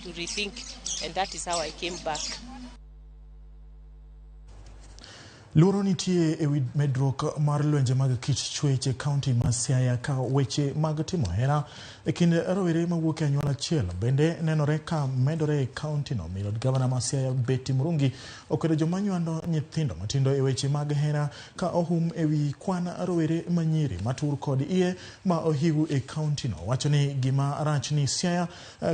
to rethink, and that is how I came back. Luoro nitie ewi medruok mar lwenje mag kit chwech e kaunti ma Siaya ka weche mag timo hera e kind rowere mawuok e anyuola achiel bende nenore ka medore e kauntino. Milod gavana ma Siaya Betty Murungi okwedo joma nywando nyithindo matindo e weche mag hera ka ohum ewi kwan rowere manyiri matur kod iye ma ohiu e kauntino. Wacho ni gima rach ni Siaya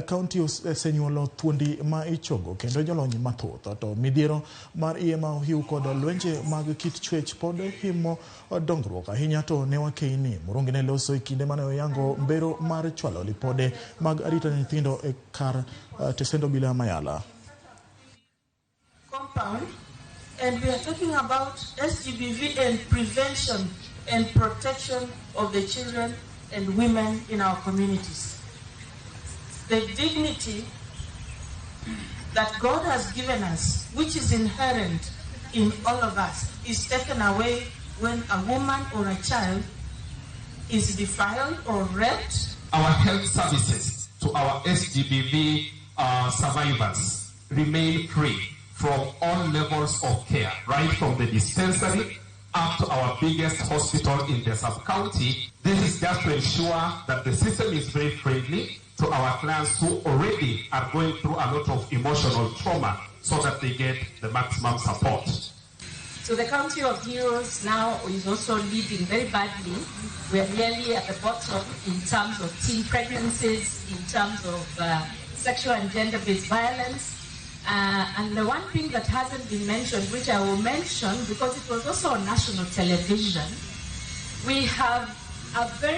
kaunti osenyuolo thuondi ma ichogo kendo jolony mathoth, to midhiero mar iye ma ohiu kod lwenje mag kit chwech pod himo dongruok ahinya to ne wakeini. Murungi ne loso e kinde mane oyango mbero mar chwalo lipode mag arita nyithindo e kar tesend obila Mayala. Compound, and we are talking about SGBV and prevention and protection of the children and women in our communities. The dignity that God has given us, which is inherent in all of us, is taken away when a woman or a child is defiled or raped. Our health services to our SGBV survivors remain free from all levels of care, right from the dispensary up to our biggest hospital in the sub-county. This is just to ensure that the system is very friendly to our clients who already are going through a lot of emotional trauma, so that they get the maximum support. So the County of Heroes now is also leading very badly. We are really at the bottom in terms of teen pregnancies, in terms of sexual and gender-based violence. And the one thing that hasn't been mentioned, which I will mention because it was also on national television, we have a very